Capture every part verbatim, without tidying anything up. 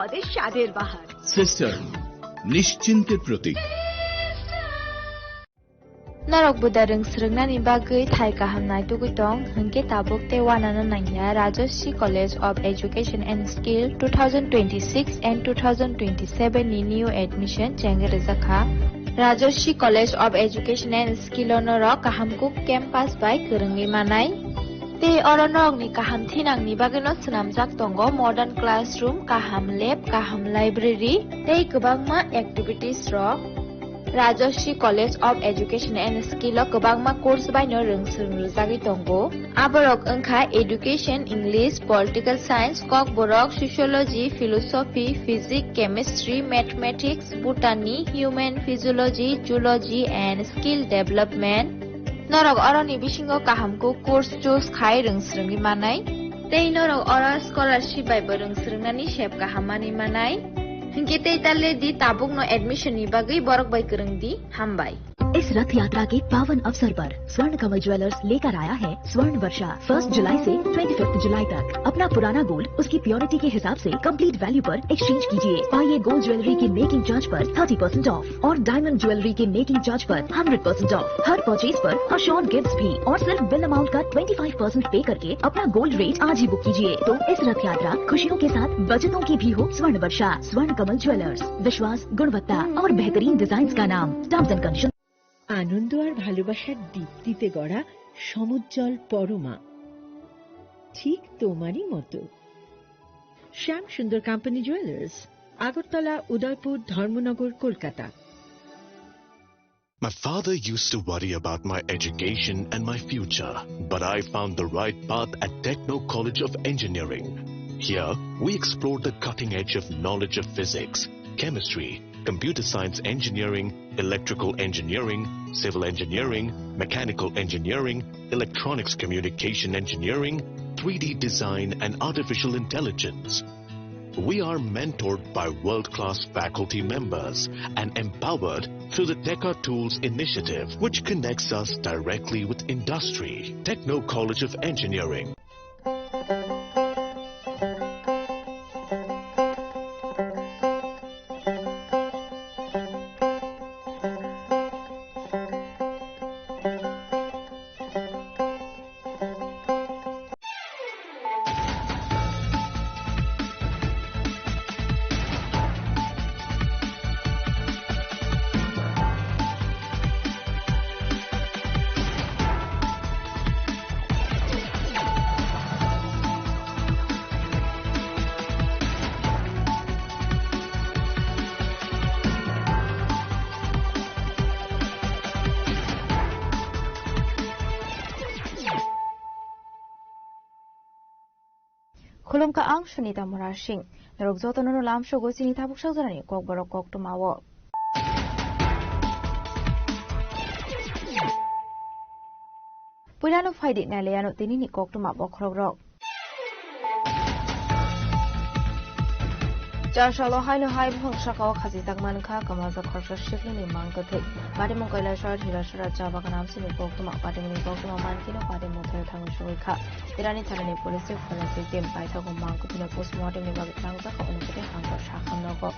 Ode shader bahar. Sister, নিশ্চিন্তের প্রতীক। Norok buda rwng swrwngnani bagwi thai kaham naitugwi tong, hwnkhe tabuk tei uanano nangya Rajashree College of Education and Skill two thousand twenty-six and two thousand twenty-seven ni new admission chengwi rwjakha. Rajashree College of Education and Skill o norok kaham kuk campus bai kwrwngwi manai. Tei oro norokni kaham thinangni bagwino swnamjak tongo modern classroom, kaham lab, kaham library tei kwbangma activities rok. Rajashree College of Education and Skill o kwbangma course baino rwng swrwng rwjagwi tongo. Aborok wngkha Education, English, Political Science, Kokborok, Sociology, Philosophy, Physics, Chemistry, Mathematics, Botany, Human Physiology, Zoology and Skill Development. Norok oroni bisingo kaham kuk course choose khai rwng swrwngwi manai. Tei norok oro scholarship bai bo rwng swrwngnani sep kaham manwi manai. Hinkhe tei ta le di, tabukno admission ni bagwi borok bai kwrwng di. Hambai. इस रथ यात्रा के पावन अवसर पर स्वर्ण कमल ज्वेलर्स लेकर आया है स्वर्ण वर्षा। फर्स्ट जुलाई से ट्वेंटी फिफ्थ जुलाई तक अपना पुराना गोल्ड उसकी प्योरिटी के हिसाब से कंप्लीट वैल्यू पर एक्सचेंज कीजिए। पाइए गोल्ड ज्वेलरी की मेकिंग चार्ज पर थर्टी परसेंट ऑफ और डायमंड ज्वेलरी के मेकिंग चार्ज पर हंड्रेड परसेंट ऑफ। हर परचेज पर अश्योर्ड गिफ्ट्स भी और सिर्फ बिल अमाउंट का ट्वेंटी फ़ाइव परसेंट पे करके अपना गोल्ड रेट आज ही बुक कीजिए। तो इस रथ यात्रा खुशियों के साथ बचतों की भी हो। स्वर्ण वर्षा, स्वर्ण कमल ज्वेलर्स, विश्वास, गुणवत्ता और बेहतरीन डिजाइन का नाम। Terms and condition. আনন্দ আর ভালোবাসার দীপ্তিতে গড়া সমুজ্জ্বল পরমা, ঠিক তোমারই মতো। শ্যাম সুন্দর কোম্পানি জুয়েলার্স, আগরতলা, উদয়পুর, ধর্মনগর, Kolkata. My father used to worry about my education and my future, but I found the right path at Techno College of Engineering. Here, we explore the cutting edge of knowledge of physics, chemistry, computer science engineering, electrical engineering, civil engineering, mechanical engineering, electronics communication engineering, three D design, and artificial intelligence. We are mentored by world-class faculty members and empowered through the Teka Tools initiative, which connects us directly with industry. Techno College of Engineering. Khulumkha ang Sunita Murasing. Norok jotono no lamsogo chini tabuk sajorani kokborok koktwmao. Puilano phaidi nailaiano tinini koktwma bokhorokrok. Char salo haino hai buphang sakao khajijak mankha kwmajak khoroksa siklini mang kwthwi. Patimung Kailasor, Hirasora, cha bagan amchini koktwma, patimungni koktwma mankino patimung thai thangwi sogwi kha. Terani thanani police forensic team paithago mang kwthwino postmortemni bagwi thangjak kha, hwnwi kwthwi hangkor sakha nogo.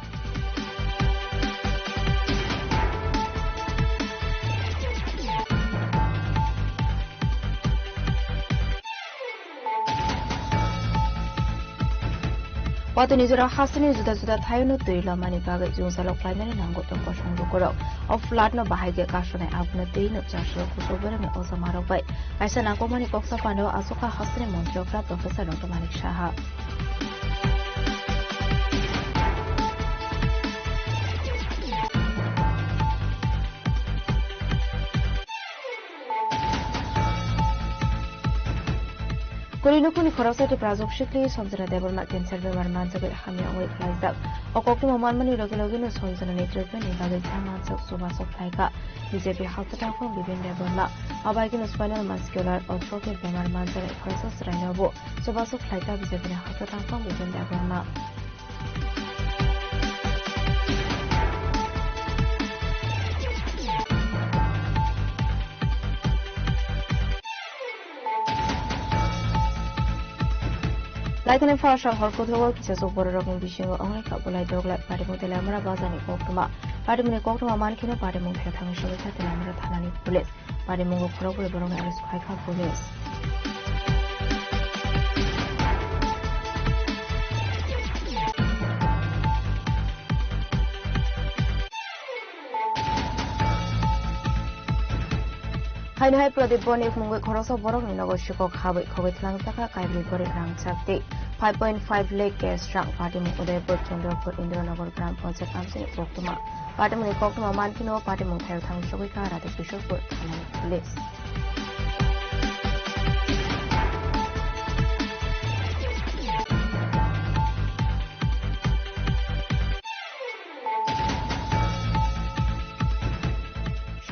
Watwi ni jora hasteni juda juda thaio no twi lomani bagwi jwngjalo khlainani nango tong kosong lukurok. O flood no bahai khe kasonai abono twi no chasro kuchuk beremni ojamarok bai. Kaisa nangkukmani koksa pano achukha hasteni montri okra Professor Doctor Manik Saha. Kwrwi nukhungni khoroksa Tiprajwk sikli Sanjana Debbarma cancer bemar manjagwi hamya wngwi khlaijak. O koktwma manmani logi logino Sanjanani treatmentni bagwi cha manjak chubachu khlaikha B J P halta tangphang Bipin Debbarma. Abaikeno spinal muscular atrophy bemar manjaknai khoroksa chwrainobo chubachu khlaikha B J Pni halta tangphang Bipin Debbarma. Haikhe phasal hor kuthugo kisa chuk bororokni bisingo wnglai kha bulai doglai. Patimung Teliamura bazarni koktwma. Patimungni koktwma mankheno patimung thai thangwi sogwi kha Teliamura thanani police. Patimungo khorokbrwi borokno arrest khai kha police. Haino hai Pradip Bonik mungwi khoroksa borokni nogo sikok habwi khogwi tlangjak kha kaibrwi gorik rangchak tei five point five lakh cash rang. Patimung Udaipur Chandrapur Indranagar Gram Panchayat amchaini koktwma. Patimungni koktwma mankheno patimung thaio thangwi sogwi kha Radhakishorpur thanani police.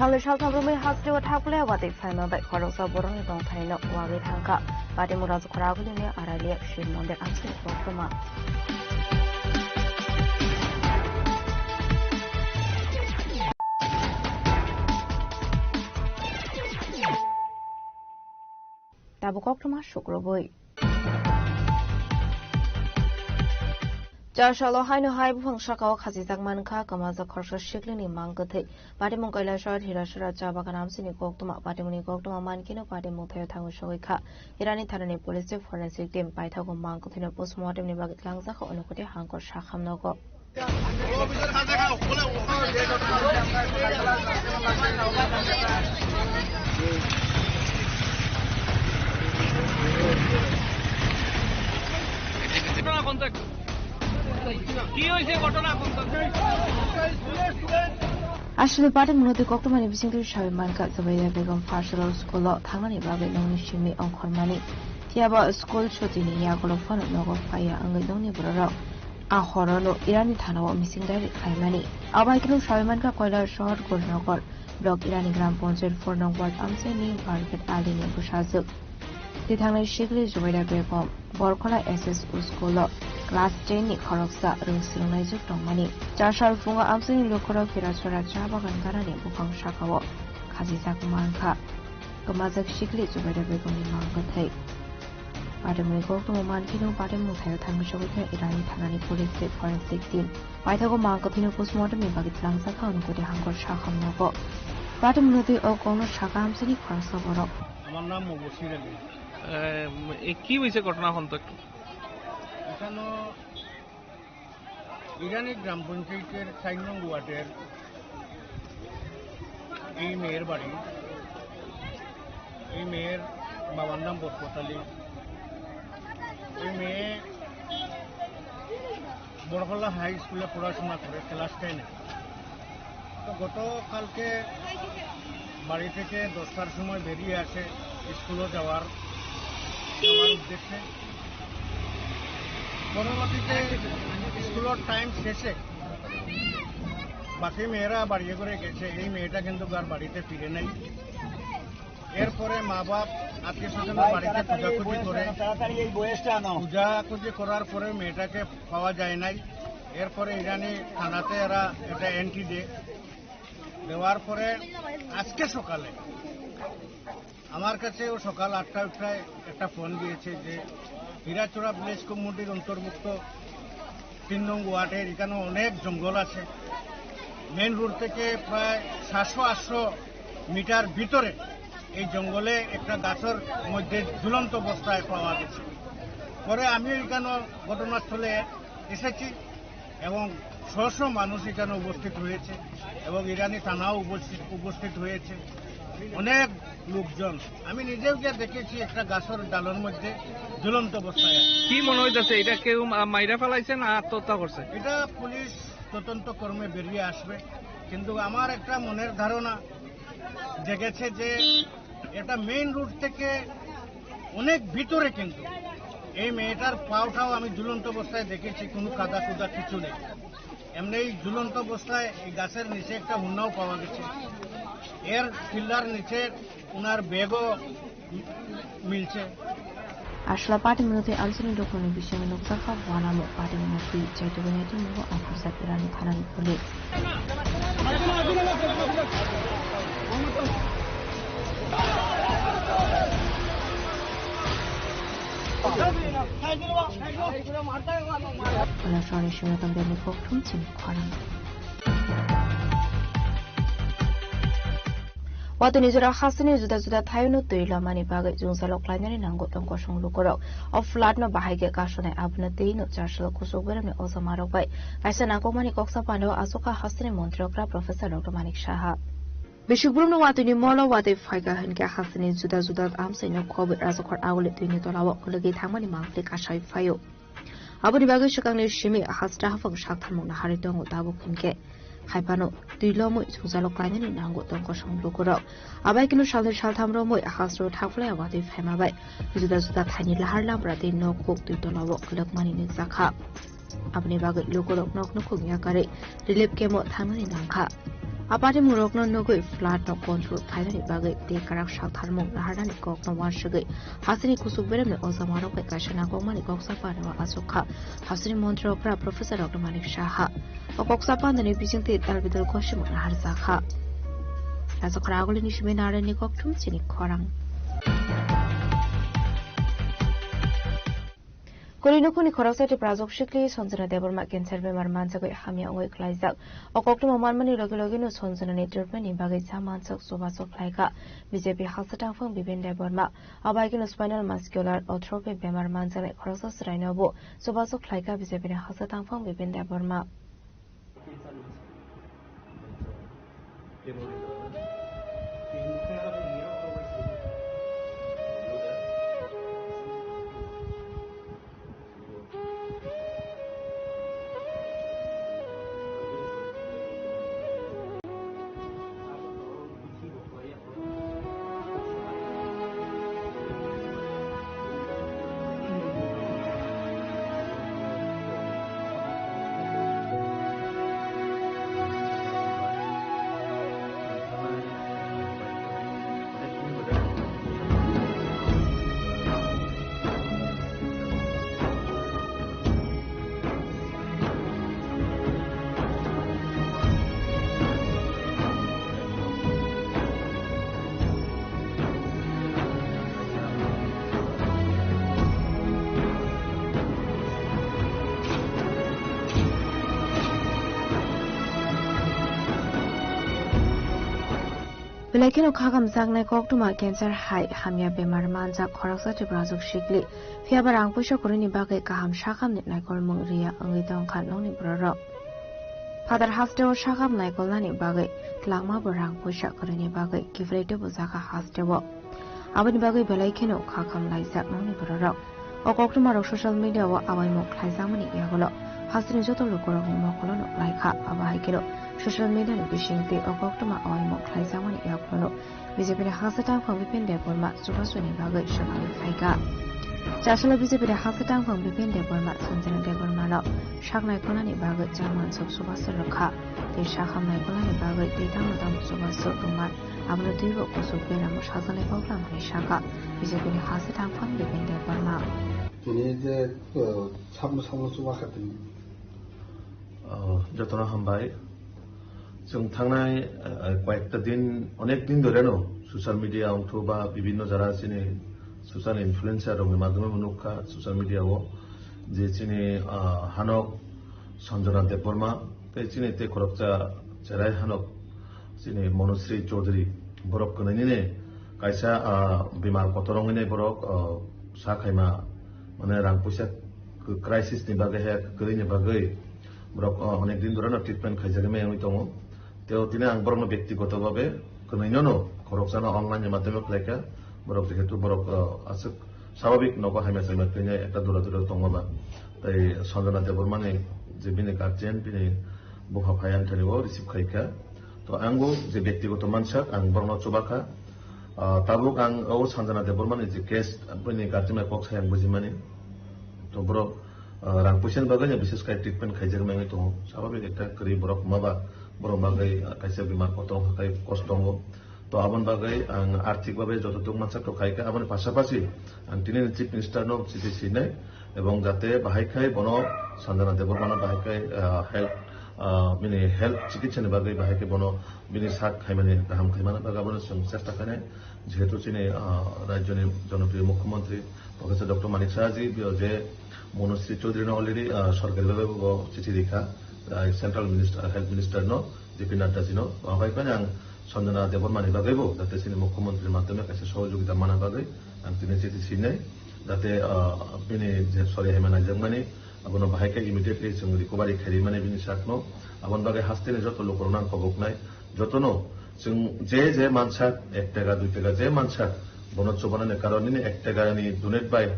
Salni saltham romwi hasteo thakle watwi phaima bai khoroksa borokni tongthaino wagwi thangkha. Patimura Khoragulini Aralia Shiv Mondir amchaini koktwma. Tabuk koktwma sukrubwi. Char salo haino hai buphang sakao khachijak mankha kwmajak khoroksa siklini mang kwthwi. Patimung Kailasor Hirasora cha bagan amchaini koktwma. Patimungni koktwma mankheno patimung thaio thangwi sogwi kha. Irani thanani police tei forensic team paithago mang kwthwino postmortem ni bagwi tlangjak kha Unakoti Hangkor Sakham nogo. ঘটনা কোন তো? কি হয়েছে ঘটনা কোন তো? Aswkni patimungno twi koktwmani bisingtwi sawi mankha, Zubaida Begum First School-o thangnani bagwi nokni simi ongkhormani. Phiya ba school chutini yagulo phano nogo phaiya wngwi nokni bororok a horono Irani thanao mising dairi khlaimani. Abo hai kheno sawi mankha Koilasohor Gurnagar block Irani Gram Panchayat four nong ward amchaini Barket Alini bwsajwk. Twi thangnai sikli Zubaida Begum Borkhola S S U school-o class ten ni khoroksa rwng swrwngnaijwk tongmani. Char sal phungo amchaini lukurok Hirachora cha bagan ganani buphang sakao khachijak mankha. Kwmajak sikli Zubaida Begumni mang kwthwi. Patimungni koktwma mankheno patimung thaio thangwi sogwi kha Irani thanani police tei forensic team. Paithago mang kwthwino postmortem ni bagwi tlangjak kha Unakoti Hangkor Sakham nogo. Patimungno twi o kokno sakha amchaini khoroksa borok. আমার নাম মুবশির আলী। এ, এ, কি হয়েছে ঘটনা এখন তো একটু? এখানে ইরানি গ্রাম পঞ্চায়েতের চার নং ওয়ার্ডের এই মেয়ের বাড়ি। এই মেয়ের বাবার নাম বরকত আলী। এই মেয়ে বড়খলা হাই স্কুলে পড়াশোনা করে ক্লাস টেনে। তো গতকালকে বাড়ি থেকে দশটার সময় বেরিয়ে আসে স্কুলে যাওয়ার, যাওয়ার উদ্দেশ্যে। পরবর্তীতে স্কুলের টাইম শেষে বাকি মেয়েরা বাড়ি করে গেছে, এই মেয়েটা কিন্তু আর বাড়িতে ফিরে নাই। এরপরে মা বাপ আত্মীয় স্বজনের বাড়িতে খোঁজাখুঁজি করে, তাড়াতাড়ি এই বয়সটা আনো। খোঁজাখুঁজি করার পরে মেয়েটাকে পাওয়া যায় নাই। এরপরে ইরানি থানাতে এরা একটা এন্ট্রি দেয়, দেওয়ার পরে আজকে সকালে আমার কাছেও সকাল আটটা আটটায় একটা ফোন দিয়েছে যে হীরাচড়া ভিলেজ কমিউনিটির অন্তর্ভুক্ত তিন নং ওয়ার্ডের এখানে অনেক জঙ্গল আছে। মেইন রোড থেকে প্রায় সাতশো আটশো মিটার ভিতরে এই জঙ্গলে একটা গাছের মধ্যে ঝুলন্ত অবস্থায় পাওয়া গেছে। পরে আমিও এখানে ঘটনাস্থলে এসেছি এবং শহ শহ মানুষ এখানে উপস্থিত হয়েছে এবং ইরানি থানাও উপস্থিত, উপস্থিত হয়েছে। অনেক লোকজন, আমি নিজেও গিয়ে দেখেছি একটা গাছের ডালের মধ্যে ঝুলন্ত অবস্থায় আছে। কি মনে হইতেছে, এটা কেউ মা-, মাইরা ফেলাইছে না আত্মহত্যা করছে? এটা পুলিশ তদন্ত কর্মে বেরিয়ে আসবে, কিন্তু আমার একটা মনের ধারণা জেগেছে যে এটা মেইন রোড থেকে অনেক ভিতরে, কিন্তু এই মেয়েটার পাওটাও আমি ঝুলন্ত অবস্থায় দেখেছি, কোনো কাদা কুদা কিছু নেই। এমনি ঝুলন্ত অবস্থায় এই গাছের নিচে একটা হুন্নাও পাওয়া গেছে, এর পিল্লার নিচে ওনার ব্যাগও মিলছে। Aswla patimungno twi amchaini dophani bisingo nukjakha wanamo patimungno twi chaitugwi naitimungno ongkhorjak Irani thanani police. Kailaiswari Singhatam Bemni kokthum chini khorang. Watwi ni jora hasteni juda juda thaio no twi lomani bagwi jwngjalo klainani nango tong kosong lukurok. O flood no bahai khe kasonai abono twi no chasalo kusuk beremni ojamarok bai kaisa nangkukmani koksa pandao achukha hasteni montri okra Professor Doctor Manik Saha. Bishik Brum no watwi ni molo watwi phaikha hinkhe hasteni juda juda amchaino khobwi rajakhor aguli twi ni tolao khulugwi thangmani mangpli kasai phaio. Aboni bagwi swkangni simi hasta haphang saktharmung naharwi tongo tabuk hinkhe. Haiphano twi lomwi jwngjalo klainani nango tong kosong lukurok. Abai kino salnwi saltham romwi hasteo thangphlai watwi phaima bai juda juda thaini lahar lampra tei nok kuk twi tolao khulukmani nukjakha. Aboni bagwi lukurok nok nukhung yakarwi relief camp-o thangnani nangkha. A patimung rokno nugwi flood no control khlainani bagwi tei kwrak saktharmung naharnani kokno uansugwi hasteni kusuk beremni ojamarok bai kaisa nangkukmani koksa pandao achukha hasteni montri okra Professor Doctor Manik Saha. O koksa pandani bisingtwi dalbidal gosimung naharjakha. Rajakhor agulini simi narani kokthum chini khorang. Kwrwi nukhungni khoroksa Tiprajwk sikli Sanjana Debbarma cancer bemar manjagwi hamya wngwi khlaijak. O koktwma manmani logi logino Sanjanani treatmentni bagwi cha manjak chubachu khlaikha B J P hasteni tangphang Bipin Debbarma. Abo hai kheno spinal muscular atrophy bemar manjaknai khoroksa chwrainobo chubachu khlaikha B J Pni hasteni tangphang Bipin Debbarma. Belai kheno kha kamjaknai koktwma cancer hai hamya bemar manjak khoroksa Tiprajwk sikli. Phiyaba rang puisa kwrwini bagwi kaham sakhamni naikolmung riya wngwi tongkha nokni bororok. Phatar hasteo sakham naikolnani bagwi twlangmabo rang puisa kwrwini bagwi kiphilwi tubujakha hasteo. Aboni bagwi belai kheno kha kham laijak nokni bororok. O koktwmarok social media-o awaimung khlaijakmani yagulo hasteni joto lukurokni mokolo nukhlaikha. Abo hai kheno social media-ni bisingtwi o koktwma awaimung khlaijakmani yagulo B J P ni hasteni tangphang Bipin Debbarma chubasuni bagwi swkangwi phaikha. Chasalo B J P ni hasteni tangphang Bipin Debbarma Sanjana Debbarmano sak naikolnani bagwi chairman sok chubasu rwkha tei sakham naikolnani bagwi tei tamo tamo chubasu rwmani abono twibo kusuk beramo sajaknai koklam hinwi sakha B J P ni hasteni tangphang Bipin Debbarma. Tini je, uh, samno samno chubakha tini. Oh, jotono hambai. Chwng thangnai, eh, koyekta din, onek din dhoreno social media ongthu ba bibhinno jara chini social influencer rokni madhyome bo nukha social media o je chini, ah, hanok Sanjana Debbarma tei chini tei khoroksa cherai hanok chini Manusri Chaudhary borok kwnwi nini kaisa, ah, bemar kotor wngwi borok, ah, sa khaima mane rang puisa crisis ni bagwi he kwrwini bagwi borok, ah, onek din dhoreno treatment khaijagwi maya wngwi tongo. Tei o tini ang borokno byaktigoto babe kwnwi nono khoroksano online ni madhyome khlaikha. Borok jehetu borok, ah, aswk swababik nogo hamya samya thwinai ekta dura dura tongo ba. Tei Sanjana Debbarmani je bini guardian, bini bupha phai ang thani o receive khaikha. To ang bo je byaktigoto mansak ang borokno chubakha. Ah, tabuk ang o Sanjana Debbarmani je case bini guardian bai kok sai ang bujimani. To borok, ah, rang puisa ni bagwi no bises khai treatment khaijak nangwi tongo. Swababik ekta kwrwi borok wngma ba borok bagwi, ah, kaisa bemar kotor wngkha khai kosto tongo. To aboni bagwi ang arthik babe joto tok mansa to khai kha. Aboni pasapasi ang tini ni Chief Minister no chiti sinai ebong jate bahai khai bono Sanjana Debbarma no bahai khai, ah, help, ah, bini health chikitsa ni bagwi bahai khe bono bini sak khaimani kaham khaimani bagwi abono chwng chesta khainai. Jehetu chini, ah, rajyoni jonopriyo mukhyamantri Professor Doctor Manik Saha ji, bo je Monu Sri Chaudhary no already, ah, sorkari bagwi bo chithi rikha, ah, Central Minister, Health Minister no, J P Nadda ji no. Abai khe ang Sanjana Debbarma ni bagwi bo, jate chini mukhyamantri ni madhyome kaisa sohojogita mana bagwi ang tini chithi sinai, jate, ah, bini je sori haima naijakmani, abono bahai khe immediately chwng recovery khairi mani bini sakno. Aboni bagwi hasteni joto lukurokno ang koboknai, jotono chwng je je mansak, ek taka, dui taka je mansak, bono chubanani karon nini ek taka ni donate bai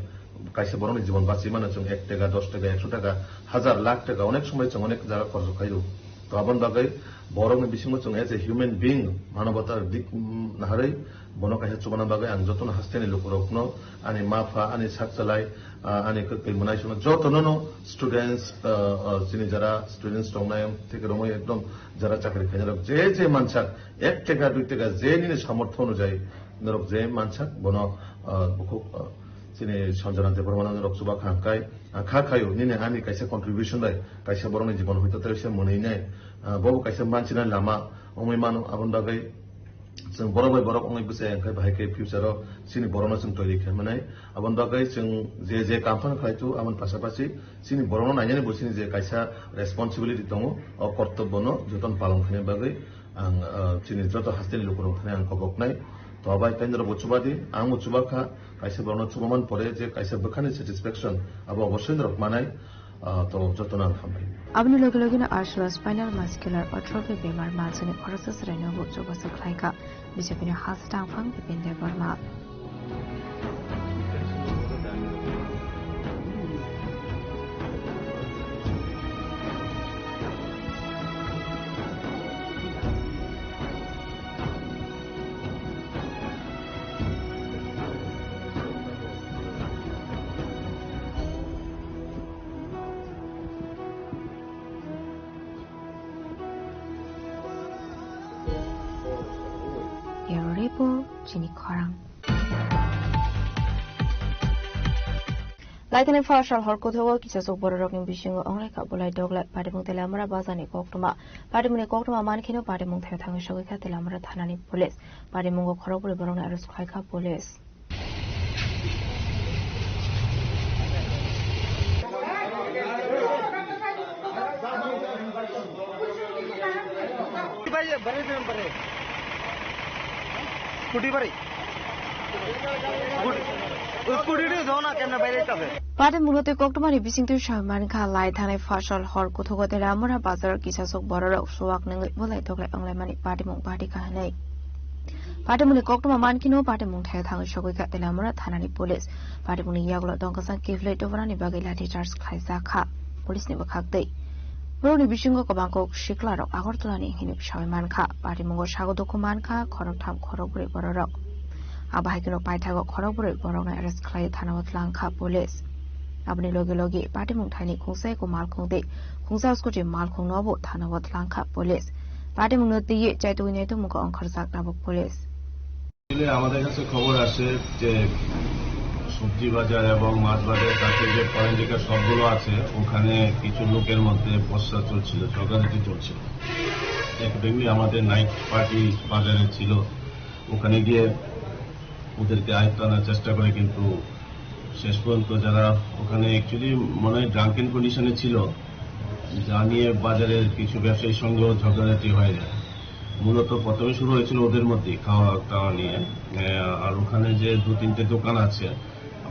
kaisa borokni jibon bachwi mano. Chwng ek taka, dos taka, ekso taka, hajar, lakh taka onek somoi chwng onek jaga khorok khaio. To aboni bagwi borokni bisingo chwng as a human being, manobatar dik, mm, naharwi bono kaisa chubana bagwi ang jotono hasteni lukurokno, ani ma pha, ani sakchalai, ah, ani kwtwi mwnaisongno jotono no students, ah, ah, chini jara students tongnai, theke romwi ekdom jara chakri khainai rok je je mansak ek taka dui taka je nini samortho onujai norok je mansak bono, ah, bukhuk, ah, chini Sanjana Debbarma no norok chuba kha hwnkhe, ah, kha khaio nini ani kaisa contribution bai kaisa borokni jibon hoito teisa mwnwi nai, ah, bobo kaisa manchina lama wngwi mano. Aboni bagwi chwng borok bai borok wngwi bwchai hwnkhe bahai khe future o chini borokno chwng toiri khe manai. Aboni bagwi chwng je je kam phano khlai tu aboni pasapasi chini borokno nainani bo chini je kaisa responsibility tongo, o kortobbo no jotono palong khaina bagwi ang, ah, chini joto hasteni lukurok thani ang koboknai. To bai tei norok bo chuba di, ang bo chuba kha, kaisa borokno chubaman pore je kaisa bwkhani satisfaction abo obosoi norok manai. Ah, to jotono ang hambai. Aboni loge loge no Arshila Spinal Muscular Atrophy bemar manjani khoroksa chwraino bo chubachu khlaikha. B J P ni hastang phang Bipin Debbarma. Bureau Report, chini khorang. Laithani phasal hor kuthogo kisasok bororokni bisingo onglaikha bulai doglai. Patimung Teliamura bazarni koktwma. Patimungni koktwma mankheno patimung thaio thangwi sogwikha Teliamura thanani police. Patimungo khorokbrwi borokni arrest khlaikha police. Scooty bari. Scooty, scooty de jona kemne baire tabe. Patimungno tei koktwmani bisingtwi sawi mankha, lai thanai phasal hor kuthogo Teliamura bazar kisasok bororok suwak nungwi bulai doglai onglaimani patimung bati kahanai. Patimungni koktwma mankhino patimung thaio thangwi sogwikha Teliamura thanani police. Patimungni yagulo tongkasang kiphilwi tuburanani bagwi lathi charge khlaijakha policeni bwkhaktwi. Borokni bisingo kwbang kok siklarok Agartalani hinwi sawi mankha. Patimungo sago dukhu mankha khoroktham khorokbrwi bororok. Abo hai kheno paithago khorokbrwi borokno arrest khlaiwi thanao tlangkha police. Aboni logi logi patimung thaini khungsa eko malkhung tei khungsa scooty malkhungnobo thanao tlangkha police. Patimungno twiwi chaitugwi naitukmungkha ongkhorjak tabuk police. আসলে আমাদের কাছে খবর আসে যে সবজি বাজার এবং মাছ বাজারের কাছে যে ফরেন লিকার শপগুলো আছে, ওখানে কিছু লোকের মধ্যে বচসা চলছিল, ঝগড়াঝাটি চলছিল। এক ব্যক্তি আমাদের নাইট পার্টি বাজারে ছিল, ওখানে গিয়ে ওদেরকে আয়ত্ত আনার চেষ্টা করে, কিন্তু শেষ পর্যন্ত যারা ওখানে অ্যাকচুয়ালি মনে হয় ড্রাঙ্কেন কন্ডিশনে ছিল, যা নিয়ে বাজারের কিছু ব্যবসায়ীর সঙ্গেও ঝগড়াঝাটি হয়ে যায়। মূলত প্রথমে শুরু হয়েছিল ওদের মধ্যেই খাওয়া দাওয়া নিয়ে। আহ, আর ওখানে যে দু তিনটে দোকান আছে,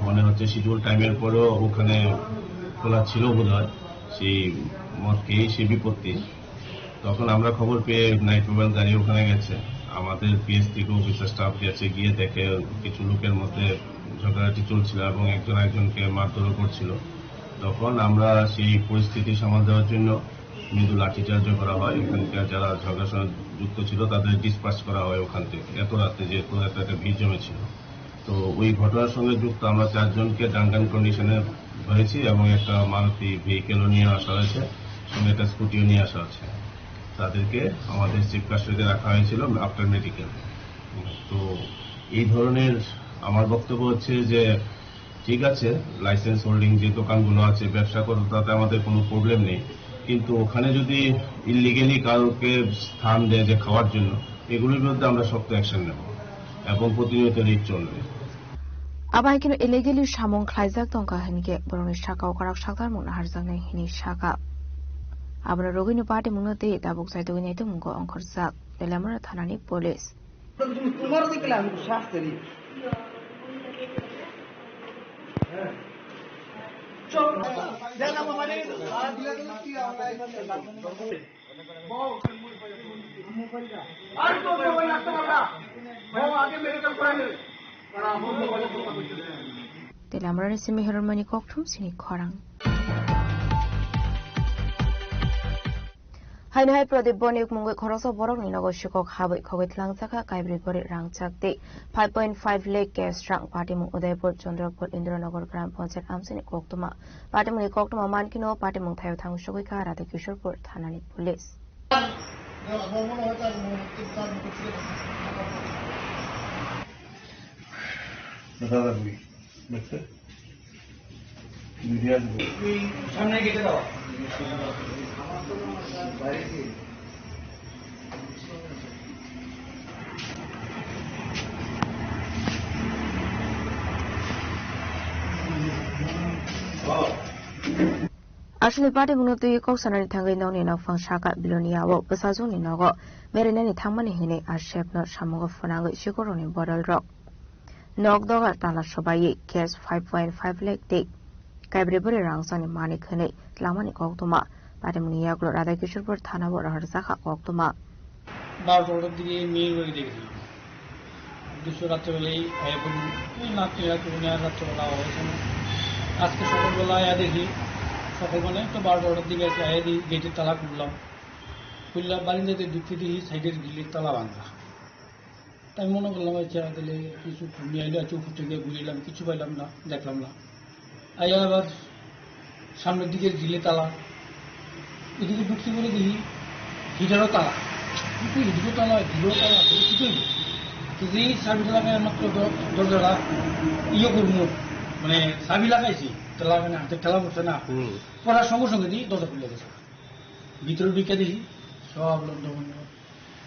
মনে হচ্ছে শিডিউল টাইমের পরেও ওখানে খোলা ছিল বোধহয়, সেই মদ খেয়েই সেই বিপত্তি। তখন আমরা খবর পেয়ে নাইট মোবাইল গাড়ি ওখানে গেছে। আমাদের পিএস থেকে অফিসার স্টাফ গেছে, গিয়ে দেখে কিছু লোকের মধ্যে ঝগড়াঝাটি চলছিল এবং একজন একজনকে মারধরও করছিল। তখন আমরা সেই পরিস্থিতি সামাল দেওয়ার জন্য মৃদু লাঠিচার্জও করা হয়। এখানকার যারা ঝগড়ার সঙ্গে যুক্ত ছিল তাদের ডিসপার্স করা হয় ওখান থেকে। এত রাতে যেহেতু এত একটা ভিড় জমেছিল। তো ওই ঘটনার সঙ্গে যুক্ত আমরা চারজনকে ড্রাঙ্কেন কন্ডিশনে ধরেছি এবং একটা মারুতি ভেহিকেলও নিয়ে আসা হয়েছে, সঙ্গে একটা স্কুটিও নিয়ে আসা হয়েছে। তাদেরকে আমাদের চিফ কাস্টডিতে রাখা হয়েছিল আফটার মেডিকেল। তো এই ধরনের আমার বক্তব্য হচ্ছে যে ঠিক আছে, লাইসেন্স হোল্ডিং যে দোকানগুলো আছে, ব্যবসা করো, তাতে আমাদের কোনো প্রবলেম নেই। কিন্তু ওখানে যদি ইলিগালি কাউকে স্থান দেয় যে খাওয়ার জন্য, এগুলোর বিরুদ্ধে আমরা শক্ত অ্যাকশন নেব এবং প্রতিনিয়ত রেড চলবে। Abo hai kheno illegally samung khlaijak tongkha hinkhe borokni sakao kwrak saktarmung naharjaknai hinwi sakha. Abono rwgwino patimungno tei tabuk chaitugwi naitukmungo ongkhorjak Teliamura thanani police. तुम्हारा से क्या हमको साफ करिए। Teliamurani simi Hermani kokthum sini khorang. Haino hai Pradip Bonik mungwi khoroksa borokni nogo sikok habwi khogwi tlangjak kha kaibrwi gori rangchak tei five point five lakh cash rang. Patimung Udaipur, Chandrapur, Indranagar Gram Panchayat amchaini koktwma. Patimungni koktwma mankhe no patimung thaio thang sogwi kha Radha Kishorpur thanani police. সামনে গেটে দাও। Aswkni patimungno twiwi kok sanani thangwi nokni nokphang saka Bilonia o bwsajwkni nogo berainani thangmani hinwi R C F no samungo phwnangwi sikorokni bodolrok nok dogar tala sobaiwi cash five point five lakh tei kaibrwi bwrwi rangchakni manwi khwnwi tlangmani koktwma. Patimungni yagulo Radha Kishorpur thana o rohorjakha koktwma. বারোটা দিকে মেইল করে দেখেছিলাম। দুশো রাত্রেবেলায় আয়া পড়ি, ওই নাট্য এরা করে নিয়ে রাত্রেবেলা আওয়া হয়েছে না। আজকে সকালবেলা আয়া দেখি, সকাল মানে তো বারোটা দিকে আছে, আয়া দেখি গেটের তালা খুললাম। খুললাম, বারিন্দাতে ঢুকতে দেখি সাইডের গ্রিলের তালা ভাঙা। তাই মনে করলাম, আচ্ছা, তাহলে কিছু ঘুমিয়ে আইলে, আচ্ছা, উপর থেকে ঘুরে এলাম, কিছু পাইলাম না, দেখলাম না। আইয়া আবার সামনের দিকে গ্রিলে তালা, এদিকে ঢুকতে বলে দেখি হিটারও তালা, কিন্তু হিটারও তালা, গ্রিলও তালা, কোনো কিছুই নেই। তো যেই চাবিটা লাগাই মাত্র দ-, দরজাটা ইয়ে করবো, মানে চাবি লাগাইছি, তালা মানে হাতে ঠেলা পড়ছে না, হুম। পড়ার সঙ্গে সঙ্গে দিয়ে দরজা খুলে গেছে। ভিতরে ঢুকে দেখি সব লন্ডভন্ড।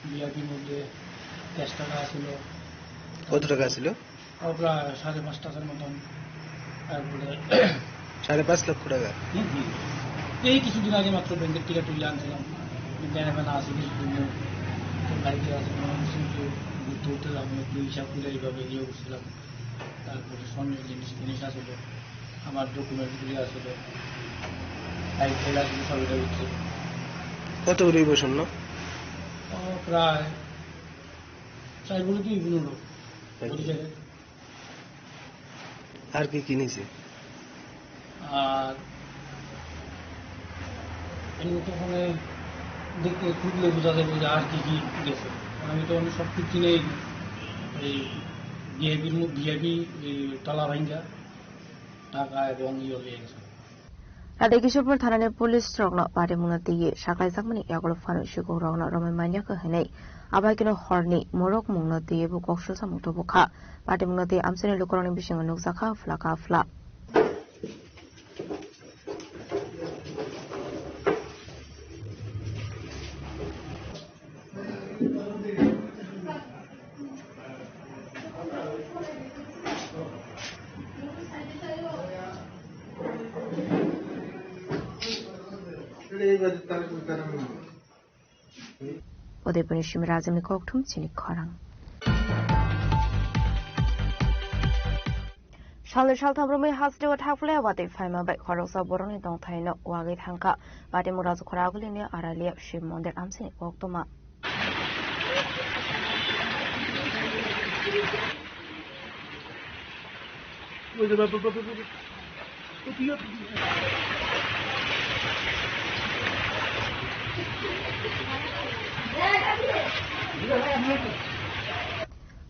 ভিআইপির মধ্যে ক্যাশ টাকা আছিল। কত টাকা আছিল? ও প্রায় সাড়ে পাঁচ টাকার মতন। তারপরে সাড়ে পাঁচ লক্ষ টাকা? হুম, হুম। এই কিছুদিন আগে মাত্র ব্যাংকের টিকিট তুলে আনছিলাম। ব্যাংকে না আছে কিছুদিন। তো বাড়িতে আছে, মনে হচ্ছে যে ঘুরতে ঘুরতে যাবো, একটু হিসাব করে এইভাবে ইয়ে করছিলাম। তারপরে স্বর্ণের জিনিস টিনিস আসলো, আমার ডকুমেন্টস গুলি আসলো, ফাইল টাইল আসলো, সব এটা উঠছে। কত করে হইব স্বর্ণ? ও, প্রায় চার ভরি দুই ভরি হলো। আচ্ছা। আর কি কি নিছে? আর এমনি তো ওখানে দেখতে খুঁজলে বোঝা যাবে যে আর কি কি গেছে। আমি তো অনেক সব কিছু নেই, এই ভিআইপির মধ্যে ভিআইপি, এই তালা ভাঙ্গা টাকা এবং ইয়ে নিয়ে গেছে। Tei Kishorpur thanani police rokno patimungno twiwi saklaijakmani yagulo phano sikok rokno romwi manya kha hinwi abaikeno horni morok mungno twiwi bo kok susamung tubu kha. Patimungno twi amchaini lukurokni bisingo nukjakha phla ka phla. Udaipurni Simirajamni kokthum chini khorang. Salnwi saltham romwi hasteo thakphulai watwi phaima bai khoroksa borokni tongthaino wagwi thangkha. Patimura Jukhora agulini Aralia Shiv Mondir amchini koktwma.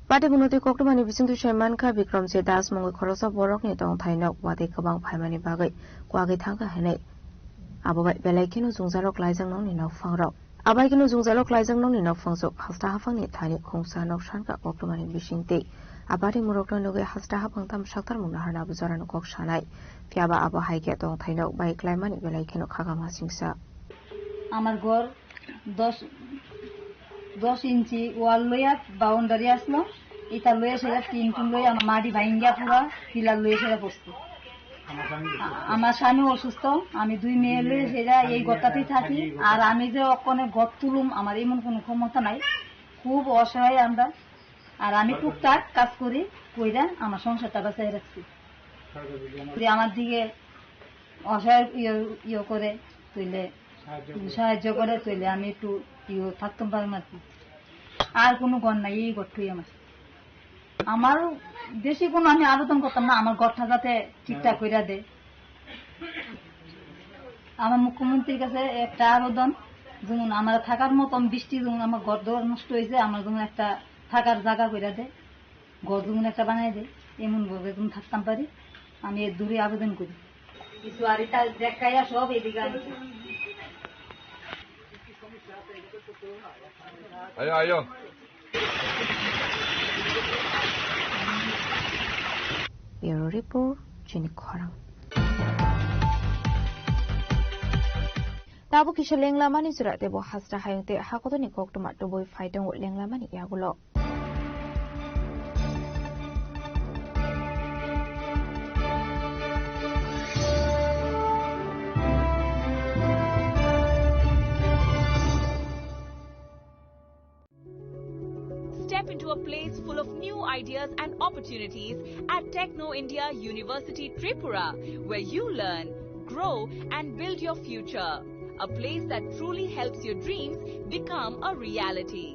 Patimungno twi koktwmani bisingtwi sai mankha, Bikramjit Das mungwi khoroksa borokni tongthaino watwi kwbang phaimani bagwi kwagwi thangkha hinwi. Abo bai belai kheno jwngjalrok laijak nokni nokphangrok. Abai kheno jwngjalrok laijak nokni nokphang sok hasta haphangni thani khungsa nok sanka koktwmani bisingtwi. A patimurokno nugwi hasta haphang tam saktarmung naharna abo jorano kok sanai. Phiyaba abo hai khe tongthainok bai klaimani belai kheno khagama singsa. আমার ঘর দশ, দশ ইঞ্চি ওয়াল লইয়া বাউন্ডারি আসলো, এটা লইয়া সেটা তিন টুন লইয়া আমার মাটি ভাঙ্গিয়া পুরা পিলার লইয়া সেটা বসতো। আ-, আমার স্বামী অসুস্থ, আমি দুই মেয়ে লইয়া সেটা এই ঘরটাতেই থাকি। আর আমি যে অকনে ঘর তুলুম, আমার এমন কোনো ক্ষমতা নাই, খুব অসহায় আমরা। আর আমি টুকটাক কাজ করি, কইরা আমার সংসারটা বাঁচাই রাখছি। যদি আমার দিকে অসহায় ইয়ে, ইয়ে করে, তুইলে সাহায্য করে, তুইলে আমি একটু ইয়ে থাকতাম পারি আর কি। আর কোনো ঘর নাই, এই ঘরটাই আমার। আমার বেশি কোনো আমি আবেদন করতাম না, আমার ঘরটা যাতে ঠিকঠাক করে দেয়। আমার মুখ্যমন্ত্রীর কাছে একটা আবেদন, যেমন আমার থাকার মতন বৃষ্টি, যেমন আমার ঘর দোর নষ্ট হয়েছে, আমার যেমন একটা থাকার জায়গা করে দেয়, ঘর যেমন একটা বানাই দেয়, এমন ভাবে যেমন থাকতাম পারি, আমি এর দূরে আবেদন করি। কিছু আর এটা দেখাইয়া সব এদিকে আনছি। Ayo, ayo. Bureau Report, chini khorang. Tabuk kisa lenglamani jora tebo hasra hayung tei hakotorni koktwma tubui phai tongo lenglamani yagulo. Step into a place full of new ideas and opportunities at Techno India University Tripura, where you learn, grow, and build your future. A place that truly helps your dreams become a reality.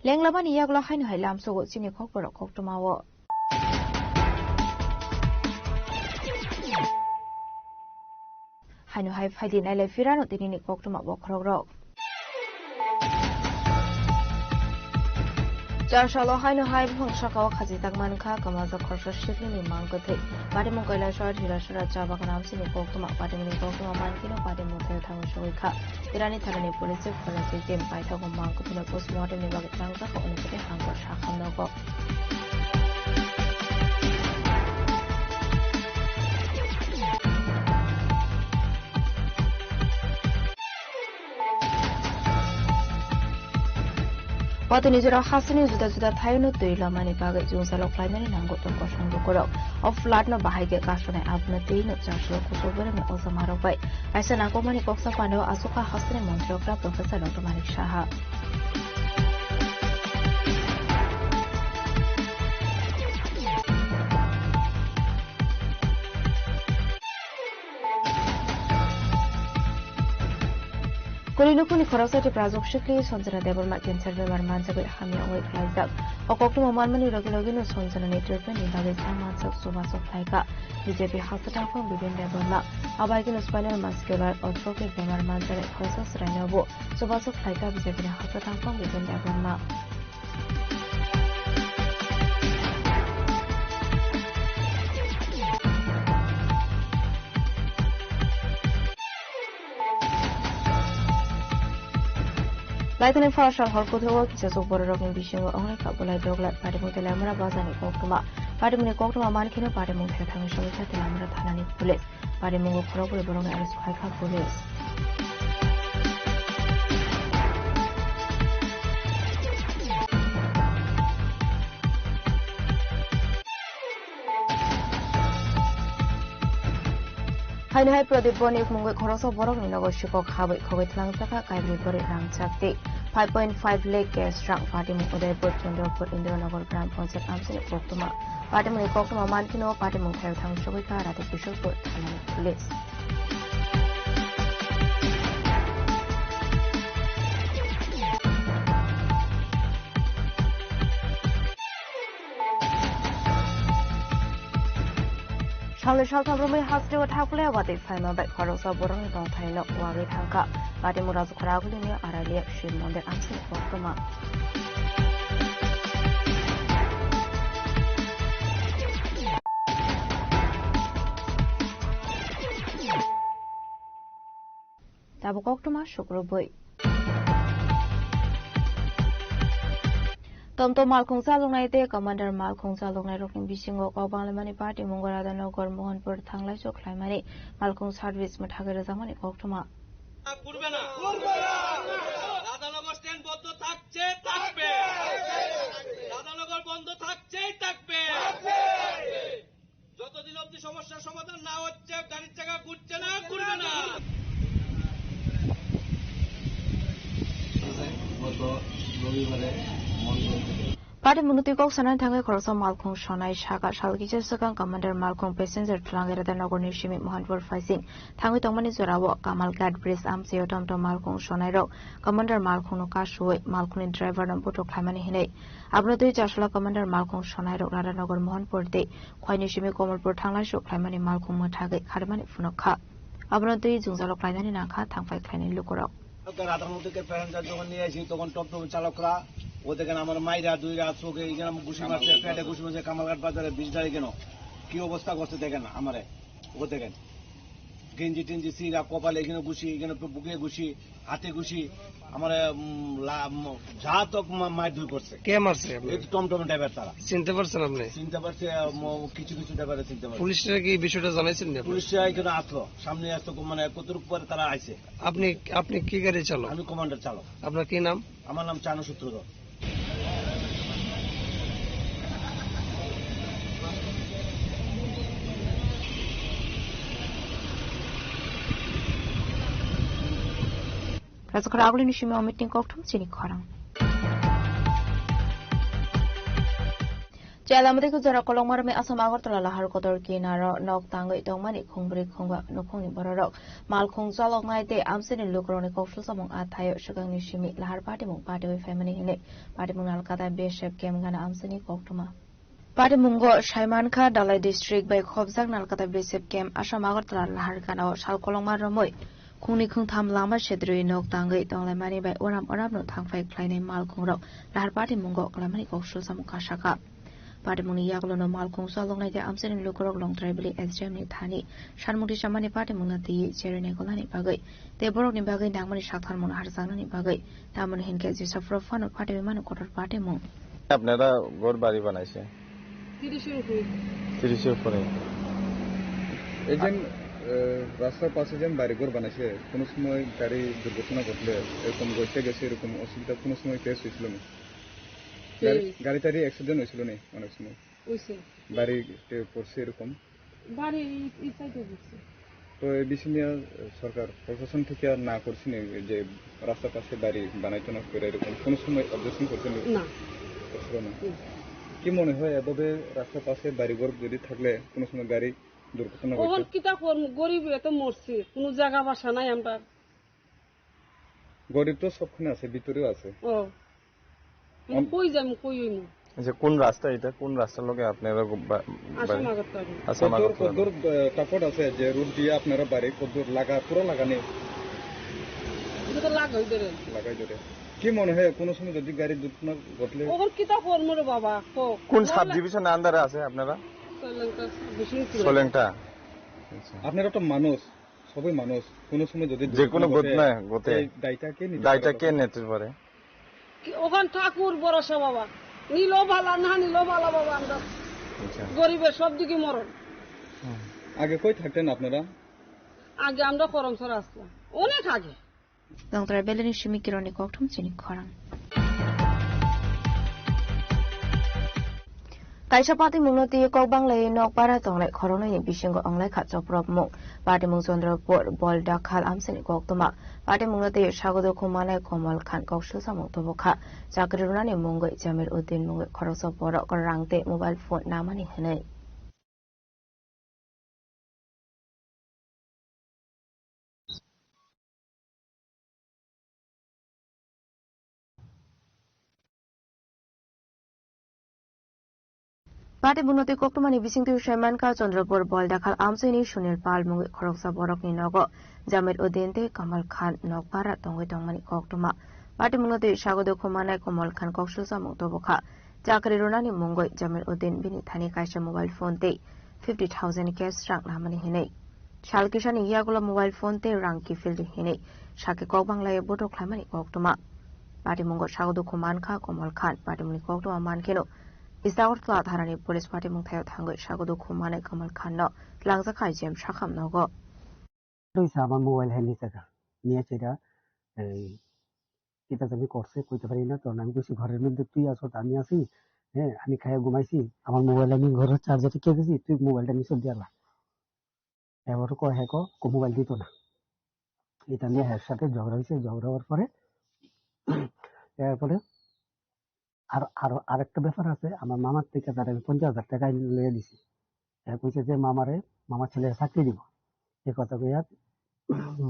Lenglamani yagulo haino hai lamsogo chini khokborok koktwmao. Haino hai phaidi nailai phirano tinini koktwma bokhorokrok. Charsalo haino hai buphang sakao khachi tak mankha kwmajak khorsa siklini mang kwthwi. Patimung Kailasor, Hirasora, cha bagan amchini koktwma, patimungni koktwma mankhe no patimung thai thangwi sogwi kha. Terani thanani police khoroknwi team paithago mang kwthwino postmortem ni bagwi thangjak, hwnwi kwthwi hangkor sakha nogo. Watwi ni jora hasteni juda juda thaio no twi lamani bagwi jwngjalo khlaimani nango tong kosong lukurok. O flood no bahai khe kasonai abono twi no chaslo kuchuk borokni ojamarok bai. Kaisa nangkukmani koksa paneo aswk kha hasteni montri okra Professor Doctor Manik Saha. Kori nukhungni khoroksa Tiprajwk sikli Sanjana Debbarma cancer bemar manjagwi hamya wngwi khlaijak. O koktwma manmani logi logi no Sanjanani treatment ni bagwi changmanjak chubachu khlaikha B J P hasteo tangphang Biben Debbarma. Abo hai kheno spinal muscular atrophy bemar manjaknai khoroksa chwraino bo chubachu khlaikha B J P ni hasteo tangphang Biben Debbarma. Laitoni Pharasal hor kothogo kisa chuk bororokni bisingo wngnai kha bolai doglai patimung tei laimara bajani koktwma. Patimungni koktwma mankheno patimung thai thangwi sogwi kha tei laimara thanani police. Parimungo khorokbrwi borokni arrest khai kha police. Haino hai Pradip Bonik mungwi khoroksa borokni nogo sikok habwi khogwi tlangjak kha kaibri borwi rang chakti five point five lakh cash rang. Patimung Udaipur Chandrapur Indranagar Gram Panchayat amchini koktwma. Patimungni koktwma mankhino patimung thaio thang sogwi kha Radha Kishorpur thanani police. Salni saltham romwi hasteo thakulaya watwi phaima bai khoroksa borokni tongthaino wagwi thangkha. Patimung Rajakhora agulini Aralia Shiv Mondir amchini koktwma. Tabuk koktwma sukrubwi. Tomtom malkhung chaloknai tei commander malkhung chaloknairokni bisingo kok banglaimani patimung Radhanagar Mohanpur thanglaiso khlaimani malkhung service mwthagwi rwjakmani koktwma. করবে না। রাধানগর স্ট্যান্ড বন্ধ থাকছে, থাকবে। রাধানগর বন্ধ থাকছেই থাকবে। যতদিন অবধি সমস্যার সমাধান না হচ্ছে, গাড়ির চাকা ঘুরছে না, ঘুরবে না। গত রবিবারে মন্ডল থেকে Patimungni twi kok sanani thangwi khoroksa malkhung sonai saka sal kisa swkang commander malkhung passenger thwlangwi Radhanagarni simi Mohanpur phaising thangwi tongmani jorao Kamalghat bridge amchaio tomtom malkhung sonairok commander malkhungno kasuwi malkhungni driverno buthuk khlaimani hinwi. Abono twi chasla commander malkhung sonairok Radhanagar Mohanpur tei Khwaini simi Komolpur thanglai suk khlaimani malkhung mwthagwi kharimani phunuk kha. Abono twi jwngjalo khlainani nangkha thangphai khlainai lukurok. Radhanagar থেকে প্যাসেঞ্জার যখন নিয়ে আসি, তখন টমটম চালকরা ও দেখেন আমার মাইরা দুইরা চোখে এখানে ঘুষি মারছে, পেটে ঘুষি মারছে, কামালঘাট বাজারে বিশ তারিখে কেন কি অবস্থা করছে দেখেন আমারে, ও দেখেন গেঞ্জি টেঞ্জি ছিঁড়া, কপালে এখানে ঘুষি, এখানে বুকে ঘুষি, হাতে ঘুষি, আমার উম, লা- উম, যা তো মা- মারধর করছে। কে মারছে আপনাকে? এই তো টমটম ড্রাইভার তারা। চিনতে পারছেন আপনি? চিনতে পারছে, উম, কিছু কিছু ড্রাইভারে চিনতে পারছে। পুলিশরা কি এই বিষয়টা জানাইছেন আপনি? পুলিশরা এখানে আসলো, সামনে আসতো, মানে কতটুকু পরে তারা আইছে। আপনি, আপনি কি গাড়ি চালক? আমি কমান্ডার চালক। আপনার কি নাম? আমার নাম চানু সূত্রধর। Rajakhor agulini simi omitni kokthum chini khorang. Chela mudai kujora kolokma romwi Assam Agartala lahar kotor kinaro nok tangwi tongmani khungbri khungba nukhungni bororok malkhung chaloknai tei amchaini lukurokni koksul samung a thaio swkangni simi lahar patimung patiwi phaimani hinwi patimung Nalkata B S F camp gana amchaini koktwma. Patimungo saimankha Dalai district bai khobjak Nalkata B S F camp Assam Agartala lahar ganao sal kolokma romwi khungni khungtham lama sedrwi nok tangwi tonglaimani bai uram uramno thangphai khlainai malkhungrok lahar patimungo khlaimani koksul samung kasakha. Patimungni yagulono malkhung chaloknai tei amchaini lukurok Longtrai Valley S D M ni thani sanmung tisamani patimungno twiwi cherwi naikolnani bagwi tei borokni bagwi nangmani saktharmungno harjaknani bagwi tamoni hinkhe jesa phuru phano patiwi mano kotor patimung. আপনারা ঘর বাড়ি বানাইছে? তিরিশের উপরে। তিরিশের উপরে। এই যে, আ- এ, রাস্তার পাশে যে বাড়িঘর বানাইছে, কোনো সময় গাড়ি দুর্ঘটনা ঘটলে এরকম ঘটে গেছে, এরকম অসুবিধা কোনো সময় ফেস হয়েছিল না? গাড়ি, হুম। গাড়ি টাড়ি অ্যাক্সিডেন্ট হয়েছিল না অনেক সময়? হয়েছে। বাড়িতে পড়ছে এরকম? বাড়ি এই, এই সাইডে পড়ছে। তো এই বিষয় নিয়ে সরকার প্রশাসন থেকে আর না করছে না যে রাস্তার পাশে বাড়ি বানাইতো না করে এরকম কোনো সময় অবজেকশন করছে না? না। করছিল না। হুম। কি মনে হয় এভাবে রাস্তার পাশে বাড়িঘর যদি থাকলে কোনো সময় গাড়ি দুর্ঘটনা ঘটে? ওখান কিতা করম, গরিব এত মরছে, কোনো জায়গা বাসা নাই আমরা। গরিব তো সবখানে আছে, ভিতরেও আছে। ও। আমি আম- কই যাইমু, কই অইমু? আচ্ছা, কোন রাস্তা এটা? কোন রাস্তার লগে আপনারা বা-, আসাম বাড়ি? আগরতলা। আসাম কদ্দুর, আগরতলা। কদ্দুর, আহ, কাপড় আছে যে রুট দিয়ে আপনারা বাড়ি কদ্দুর লাগা, পুরো লাগা নেই? এটা তো লাগাই ধরে। লাগাই ধরে। কি মনে হয় কোনো সময় যদি গাড়ি দুর্ঘটনা ঘটলে? ওখান কিতা করমু রে বাবা, কো। কোন সাব ডিভিশন আন্ডারে আছে আপনারা? সলেংটা সাব ডিভিশন কি? সলেংটা। আচ্ছা। আপনারা তো মানুষ। সবই মানুষ, কোনো সময় যদি যে কোনো দুর্ঘটনা ঘটে, ঘটনা ঘটে, এই দায়টা কে নিতে দায়টা পারে কে তখন? নিতে পারে? কি ওখান ঠাকুর ভরসা বাবা, নিলেও ভালা, না নিলেও ভালা বাবা, আমরা আচ্ছা। গরিবের সব দিকে মরণ। হুম। আগে কই থাকতেন আপনারা? আগে আমরা করমছড়া আসলাম, অনেক আগে। Longtrai Valley ni simi kironi kokthum chini khorang. Kaisa patimungno twi kok banglai nok para tongnai khoroknwi ni bisingo wnglai kha chopropmung. Patimung Chandrapur Boldakhal amchaini koktwma. Patimungno twi sagodo khumanai Komal Khan kok swlsamung tubu kha. Chakri rwnani mungwi Jamir Uddin mungwi khoroksa borok rang tei mobile phone namani hwnwi. Patimungno twi koktwmani bisingtwi sai mankha Chandrapur Boldakhal amchaini Sunil Pal mungwi khoroksa borokni nogo Jamir Uddin tei Kamal Khan nok para tongwi tongmani koktwma. Patimungno twi sagodo khumanai Komal Khan kok swlsamung tubu kha. Chakri rwnani mungwi Jamir Uddin bini thani kaisa mobile phone tei fifty thousand cash rang namani hinwi. Sal kisani yagulo mobile phone tei rang kiphildi hinwi sakhe kok banglai bodo khlaimani koktwma. Patimungo sago dukhu mankha Komal Khan, patimungni koktwma mankheno East Agartala tharani police patimung thaio thangwi sago dukhu manai Komal Khanno twlangjakha I G M sakham nogo. Twi sa ama mobile hai ni saka. Niya chira, eh, kita jani korse, koi te pari na, to nang kusi ghorer moddhe twi aso, ami asi, eh, ami khaya gumaisi, amar mobile ami ghoro charger ke gesi, twi mobile ta niso diala. Ebar ko heko, ko mobile dito na. Eta niya her sathe jhogora hoise, jhogora howar pore, erpore, আর, আর আরেকটা ব্যাপার আছে, আমার মামার থেকে তার আমি পঞ্চাশ হাজার টাকা এনে লইয়া দিছি। হ্যাঁ, কইছে যে মামারে, মামার ছেলে চাকরি দিব। এই কথা কইয়া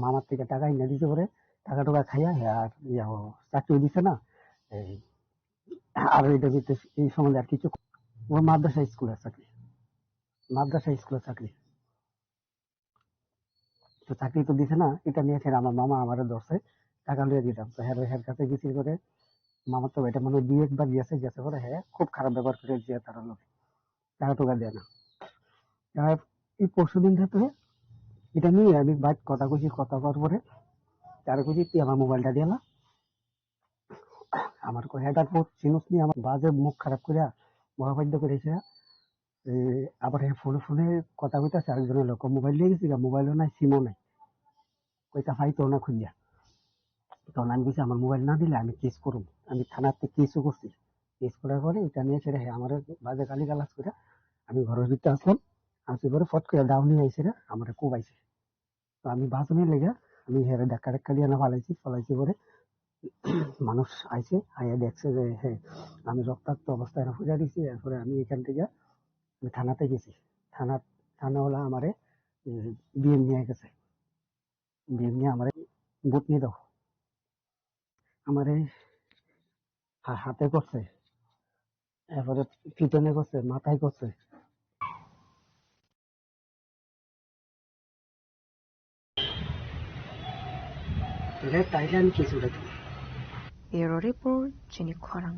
মামার থেকে টাকা এনে দিছে পরে, টাকা টুকা খাইয়া, হ্যাঁ, আর ইয়া, ও চাকরি দিছে না। এই, আর এটা দিতে, এই সম্বন্ধে আর কিছু, ও মাদ্রাসা স্কুলের চাকরি, মাদ্রাসা স্কুলের চাকরি। তো চাকরি তো দিছে না, এটা নিয়ে ফের আমার মামা আমারে ধরছে, টাকা লইয়া দিতাম। তো হের, হের কাছে গেছি করে, মামার তো এটা মনে হয় দুই একবার গেছে, গেছে পরে হ্যাঁ, খুব খারাপ ব্যবহার করে যে তারা লোক, টাকা টুকা দেয় না। আর এই পরশু দিন থেকে এটা নিয়ে আমি বাইক কথা কইছি, কথা কওয়ার পরে তারা কইছি, "তুই আমার মোবাইলটা দিয়ে না।" আমার কয়, "হেডার ফোন চিনোস নি?" আমার বাজে মুখ খারাপ করে, মহাবাদ্য করেছে। এই, আবার হে ফোনে ফোনে কথা কইতাছে, আরেকজনের লোক মোবাইল নিয়ে গেছে, মোবাইলও নাই, সিমও নাই। কইতা, "ভাই, তো না খুঁজিয়া।" তখন আমি কইছি, "আমার মোবাইল না দিলে আমি কেস করুম।" আমি থানাতে কেসও করছি। কেস করার পরে এটা নিয়ে সেটা, হ্যাঁ, আমার বাজে গালি গালাজ করে আমি ঘরের ভিতরে আসলাম। আসি পরে ফট করে ডাউনি আইসে রে, আমার খুব আইসে। তো আমি বাঁচানোর লেগে আমি হেরে ধাক্কা ধাক্কা দিয়ে না ফালাইছি, ফালাইছি পরে মানুষ আইছে, আইয়া দেখছে যে, হ্যাঁ, আমি রক্তাক্ত অবস্থায় না ফুটা দিছি। এরপরে আমি এখান থেকে আমি থানাতে গেছি। থানা, থানাওয়ালা আমারে, উম, বিএম নিয়ে গেছে। বিএম নিয়ে আমারে বুট নিয়ে দাও। আমারে হা-, হাতে করছে, এরপরে পিছনে করছে, মাথায় করছে। Red Thailand কিছু লেখা। Bureau Report, chini khorang.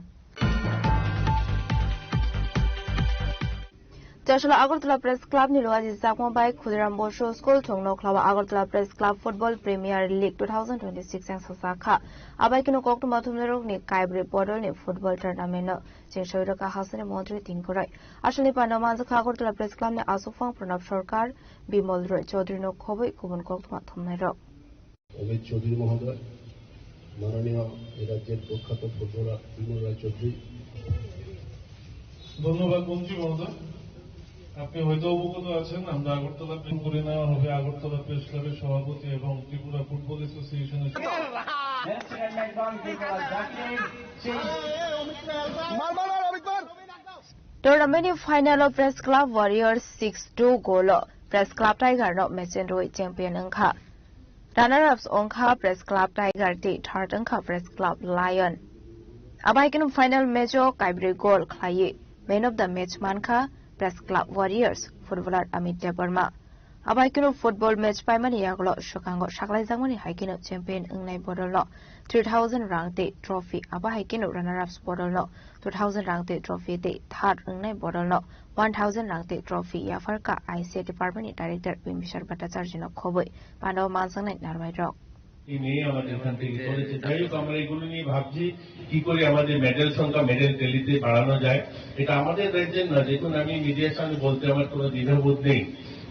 Chasla Agartala Press Club ni luaji jakma bai Khudiram Bosu School thung nokhlawa Agartala Press Club Football Premier League two thousand twenty-six ang sajak kha. Abai kino koktwma thumnarok ni kaibrwi bodol ni football tournament no Chengsawi rwkha hasani montri Tingkurai. Asalni pano manjakha Agartala Press Club ni aswkphang Pranab Sarkar, Bimol Roy Chaudhary no khobwi kubun koktwma thumnairok. Amit চৌধুরী মহোদয়, মাননীয় এই রাজ্যের প্রখ্যাত ফুটবলার বিমল রায় চৌধুরী। ধন্যবাদ মন্ত্রী মহোদয়। আপনি হয়তো অবগত আছেন, আমরা আগরতলা প্রেম করে নেওয়া হবে আগরতলা প্রেস ক্লাবের সভাপতি এবং ত্রিপুরা ফুটবল অ্যাসোসিয়েশনের Tournament ni final o Press Club Warriors six two goal o Press Club Tiger no match rwi champion wngkha. Runner-ups wngkha Press Club Tiger tei third wngkha Press Club Lion. Abai keno final match o kaibrwi goal khlaiwi man of the match mankha Press Club Warriors footballer Amit Debbarma. Abai keno football match paimani yagulo swkango saklaijakmani hai keno champion wngnai bodolno three thousand rang tei trophy, abo hai keno runner-ups bodolno two thousand rang tei trophy tei third wngnai bodolno one thousand rang tei trophy yapharkha I C A department ni director Bimbisar Bhattacharya no khobwi pano manjaknai narwai rok. এই নিয়ে আমাদের এখান থেকে চলেছে। যাই হোক, আমরা এগুলো নিয়ে ভাবছি কি করে আমাদের মেডেল সংখ্যা, মেডেল ট্যালিতে বাড়ানো যায়। এটা আমাদের রাজ্যের না, দেখুন, আমি মিডিয়ার সামনে বলতে আমার কোনো দ্বিধাবোধ নেই।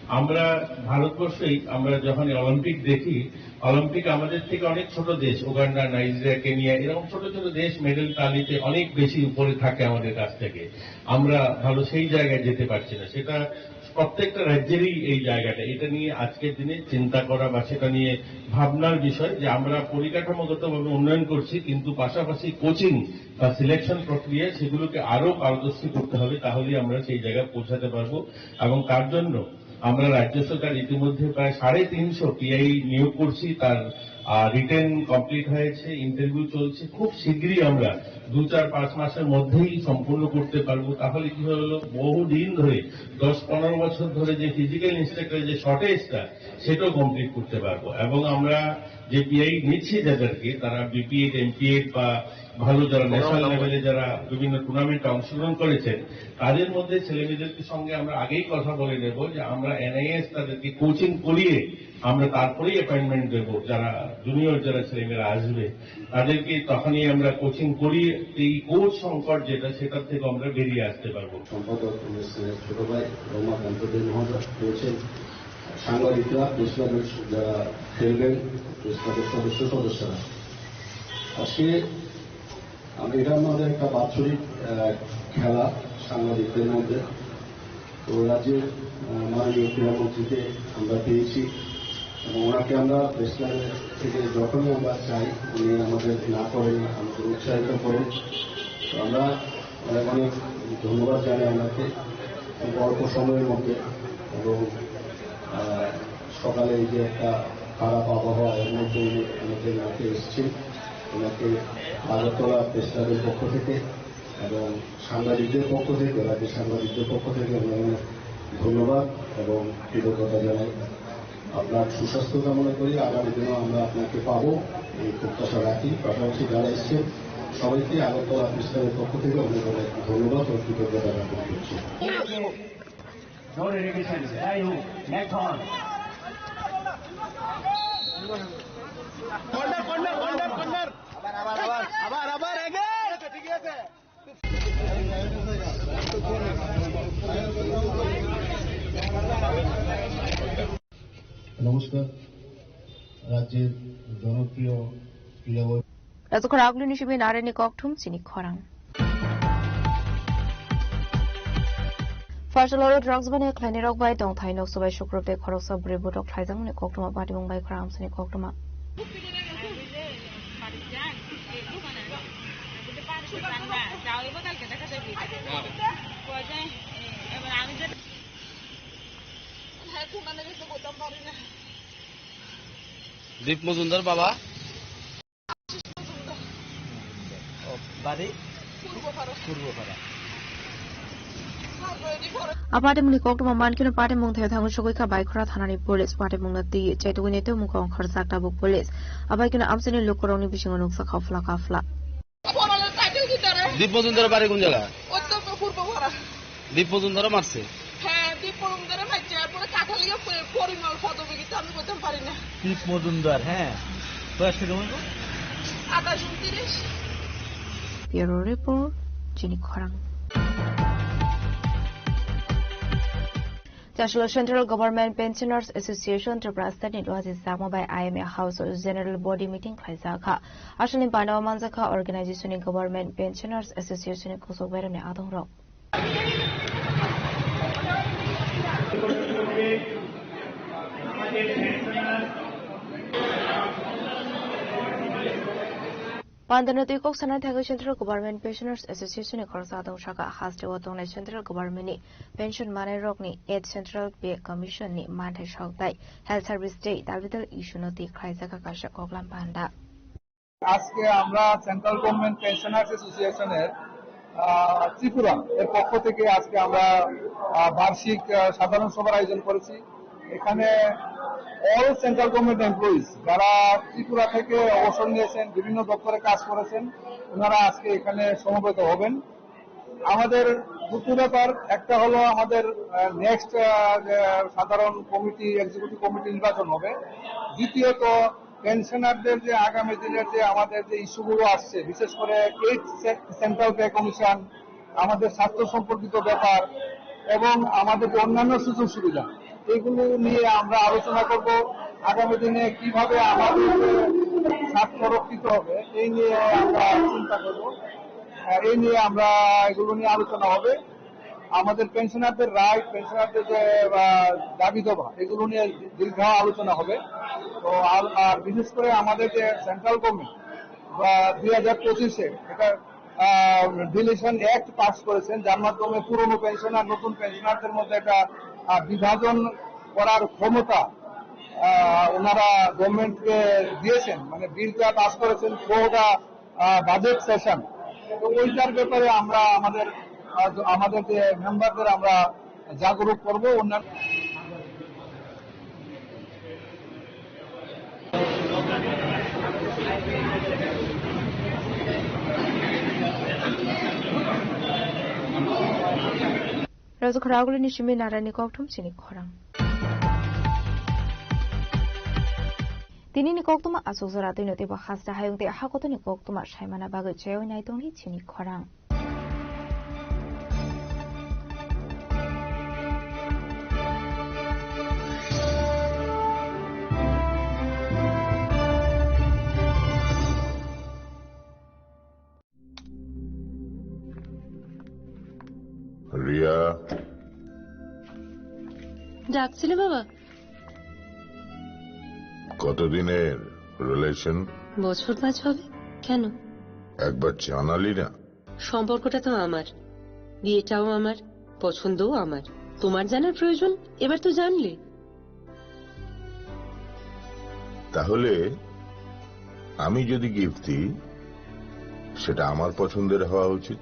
আমরা ভারতবর্ষেই, আমরা যখন অলিম্পিক দেখি, অলিম্পিক আমাদের থেকে অনেক ছোট দেশ, উগান্ডা, নাইজেরিয়া, কেনিয়া, এরকম ছোট ছোট দেশ মেডেল তালিতে অনেক বেশি উপরে থাকে আমাদের কাছ থেকে। আমরা ভালো সেই জায়গায় যেতে পারছি না। সেটা প্রত্যেকটা রাজ্যেরই এই জায়গাটা, এটা নিয়ে আজকের দিনে চিন্তা করা বা সেটা নিয়ে ভাবনার বিষয় যে আমরা পরিকাঠামোগতভাবে উন্নয়ন করছি, কিন্তু পাশাপাশি কোচিং বা সিলেকশন প্রক্রিয়া সেগুলোকে আরো পারদর্শী করতে হবে, তাহলেই আমরা সেই জায়গায় পৌঁছাতে পারবো। এবং তার জন্য আমরা রাজ্য সরকার ইতিমধ্যে প্রায় সাড়ে তিনশো পিআই নিয়োগ করছি, তার রিটেন কমপ্লিট হয়েছে, ইন্টারভিউ চলছে। খুব শীঘ্রই আমরা দু চার পাঁচ মাসের মধ্যেই সম্পূর্ণ করতে পারবো। তাহলে কি হলো, বহু দিন ধরে, দশ পনেরো বছর ধরে যে ফিজিক্যাল ইন্সট্রাক্টর যে শর্টেজটা, সেটাও কমপ্লিট করতে পারবো। এবং আমরা যে পিআই নিচ্ছি যাদেরকে, তারা বিপিএড, এমপিএড বা ভালো যারা ন্যাশনাল লেভেলে যারা বিভিন্ন টুর্নামেন্টে অংশগ্রহণ করেছেন, তাদের মধ্যে ছেলেমেয়েদের সঙ্গে আমরা আগেই কথা বলে নেব যে আমরা এনআইএস তাদেরকে কোচিং করিয়ে আমরা তারপরেই অ্যাপয়েন্টমেন্ট দেবো। যারা জুনিয়র, যারা ছেলেমেয়েরা আসবে, তাদেরকে তখনই আমরা কোচিং করিয়ে এই কোচ সংকট যেটা, সেটার থেকে আমরা বেরিয়ে আসতে পারবো। সম্পাদক, ছোট ভাই রমাকান্ত দে মহোদয় রয়েছেন, সাংবাদিকরা, প্রেস ক্লাবের যারা খেলবেন, প্রেস ক্লাবের সদস্য সদস্যরা, আজকে আমরা, এটা আমাদের একটা বাৎসরিক, আহ, খেলা সাংবাদিকদের মধ্যে। তো রাজ্যের, আহ, মাননীয় ক্রীড়ামন্ত্রীকে আমরা পেয়েছি এবং ওনাকে আমরা প্রেস ক্লাব থেকে যখনই আমরা চাই, উনি আমাদের না করেন, আমাদের উৎসাহিত করেন। তো আমরা অনেক অনেক ধন্যবাদ জানাই ওনাকে। খুব অল্প সময়ের মধ্যে এবং, আহ, সকালে এই যে একটা খারাপ আবহাওয়া, এর মধ্যে উনি আমাদের মাঠে এসেছেন। ওনাকে আগরতলা প্রেস ক্লাবের পক্ষ থেকে এবং সাংবাদিকদের পক্ষ থেকে, রাজ্যের সাংবাদিকদের পক্ষ থেকে অনেক অনেক ধন্যবাদ এবং কৃতজ্ঞতা জানাই। আপনার সুস্বাস্থ্য কামনা করি, আগামী দিনেও আমরা আপনাকে পাবো, এই প্রত্যাশা রাখি। পাশাপাশি যারা এসছেন, সবাইকে আগরতলা প্রেস ক্লাবের পক্ষ থেকে অনেক অনেক ধন্যবাদ ও কৃতজ্ঞতা জ্ঞাপন করছি। জোরে রেখেছেন, যাই হোক, ম্যাথন। Corner, corner, corner, corner. আবার, আবার, আবার, আবার, আবার, আগে। ঠিক আছে। নমস্কার। রাজ্যের জনপ্রিয় ক্রীড়াবিদ রাজখোরা Augli ni simi nareni kokthum chini khorang. Phasaloro drugs bani khlainai rok bai tongthai nok subai sukrub tei khoroksa bwrwi butok khlaijakmani koktwma patimung bai khorang amsini koktwma. দীপ মজুমদার বাবা। ও, বাড়ি? Purbapara. Apatimungni koktwma mankhe no patimung thaio thango sogwi kha Baikhora thanani police. Patimungno twi chaitugwi nai tongmung khe ongkhorjak tabuk police. Abaikhe no amchaini lukurokni bisingo nukjak kha phla kha phla. দীপ মজুমদারের বাড়ি কোন জায়গা? অত্যন্ত পূর্ব পাড়া। দীপ মজুমদারও মারছে? হ্যাঁ, দীপ মজুমদারের মারছে, তারপরে কাঠালিয়া পে-, পরিমল পদবী, কিন্তু আমি বলতাম পারি না। দীপ মজুমদার, হ্যাঁ। বয়স কত বলবো? আঠাশ ঊনত্রিশ। Bureau report, chini khorang. Chasilo Central Government Pensioners Association Tripura State ni duhaji sakma bai I M A House o General Body Meeting khlaijak kha. Aswkni bana o manjak kha organization ni Government Pensioners Association ni kusuk beremni adongrok. Pandano twi kok sanai thangwi Central Government Pensioners Association ni khoroksa adong saka haste o tongnai Central Government ni pension manai rokni eighth Central Pay Commission ni manthai sok tai Health Service Day dabi dal issue no twi khlaijak kha kaisa koklam panda. আজকে আমরা central government pensioners অ্যাসোসিয়েশনের, আহ, ত্রিপুরা এর পক্ষ থেকে আজকে আমরা, আহ, বার্ষিক, আহ, সাধারণ সভার আয়োজন করেছি। এখানে অল সেন্ট্রাল গভর্নমেন্ট এমপ্লয়িজ যারা ত্রিপুরা থেকে অবসর নিয়েছেন, বিভিন্ন দপ্তরে কাজ করেছেন, ওনারা আজকে এখানে সমবেত হবেন। আমাদের দুটো ব্যাপার, একটা হলো আমাদের, আহ, নেক্সট, আহ, যে সাধারণ কমিটি, এক্সিকিউটিভ কমিটি নির্বাচন হবে। দ্বিতীয়ত, পেনশনারদের যে আগামী দিনের যে আমাদের যে ইস্যুগুলো আসছে, বিশেষ করে এইট সে-, সেন্ট্রাল পে কমিশন, আমাদের স্বাস্থ্য সম্পর্কিত ব্যাপার এবং আমাদের যে অন্যান্য সুযোগ সুবিধা, এগুলো নিয়ে আমরা আলোচনা করব। আগামী দিনে কিভাবে আমাদের যে স্বার্থ রক্ষিত হবে, এই নিয়ে আমরা চিন্তা করব। আহ, এই নিয়ে আমরা, এগুলো নিয়ে আলোচনা হবে। আমাদের পেনশনারদের রাইট, পেনশনারদের যে, আহ, দাবি দাবা, এগুলো নিয়ে দীর্ঘ আলোচনা হবে। তো আর, আর বিশেষ করে আমাদের যে সেন্ট্রাল গভর্নমেন্ট বা দুই হাজার পঁচিশে এটা, আহ, ডিলিশন অ্যাক্ট পাস করেছেন, যার মাধ্যমে পুরনো পেনশনার, নতুন পেনশনারদের মধ্যে একটা, আহ, বিভাজন করার ক্ষমতা, আহ, ওনারা গভর্নমেন্টকে দিয়েছেন, মানে বিলটা পাস করেছেন, পুরোটা, আহ, বাজেট সেশন। তো ওইটার ব্যাপারে আমরা আমাদের, আহ, আমাদের যে মেম্বারদের আমরা জাগরুক করব। অন্যান্য Rajak khorang agulini simi narani kokthum chini khorang. Tinini koktwma achuk jora twino teibo hasta hayung tei hakotoni koktwma saimana bagwi chaywi naitongni chini khorang. Riya. ডাকছিলে বাবা? কতদিনের রিলেশন? বছর পাঁচ হবে। কেন? একবার জানালি না। সম্পর্কটা তো আমার, বিয়েটাও আমার, পছন্দও আমার। তোমার জানার প্রয়োজন, এবার তো জানলে। তাহলে আমি যদি গিফট দিই, সেটা আমার পছন্দের হওয়া উচিত।